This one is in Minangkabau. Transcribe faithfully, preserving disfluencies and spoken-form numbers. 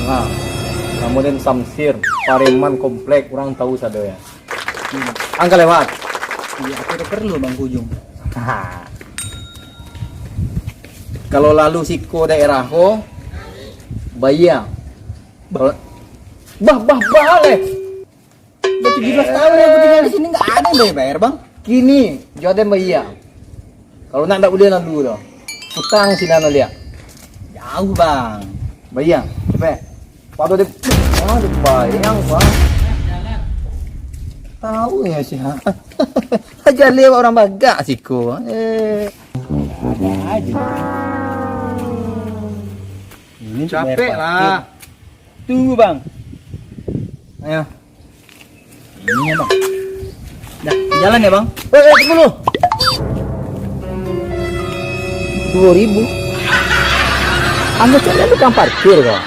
Nah, namunan Samsir, pareman komplek, urang tahu sado ya. Angka lewat. Iya, aku udah perlu bang kujung. Kalau lalu siko daerah ko, bayia. Kalau bah bah bah leh. Udah tujuh belas tahun aku tinggal di sini, nggak ada yang bayar, bayar bang. Kini, jo den bayia. Kalau nak ndak buliah lalu tu. Utang sinan liak. Jauh bang. Bayia, cepek. Pado dia, ah, dia bayang, bang. Tahu ya sih, ha. Aja lewat orang bagak siko. Eh. Ada aja. Ini untuk bayar Capek parkir. Lah. Tunggu bang. Ayo. Ini bang. Dah, jalan ya bang. Eh, eh, tunggu dulu. Dua ribu. Anda cari tukang parkir kau.